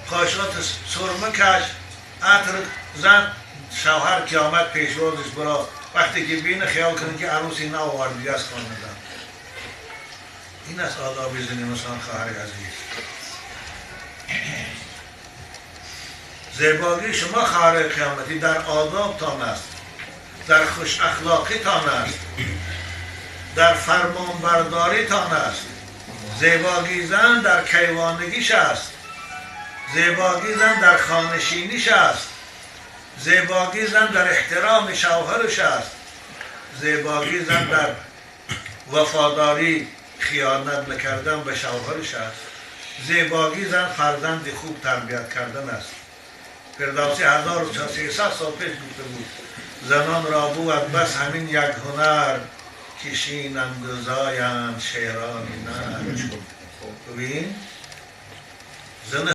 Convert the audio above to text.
خواهشات سرمه کش، عطر زن، شوهر که آمد پیشوازش برا. وقتی که بین خیال کنه که عروسی نه آوردی از خانه زن. این از آداب زن انسان خواهر عزیز. زیبایی شما خواهر قیامتی در آداب تان است، در خوش اخلاقی تان است، در فرمانبرداری تان است. زیبایی زن در کیوانگیش است، زیبایی زن در خانشینیش است، زیبایی زن در احترام شوهرش است، زیبایی زن در وفاداری خیانت نکردن به شوهرش است، زیبایی زن فرزند خوب تربیت کردن است. فردوسی 1300 سال پیش گفته بود زنان را بود بس همین یک هنر، کشینند و زایند شیران نر. ببین زن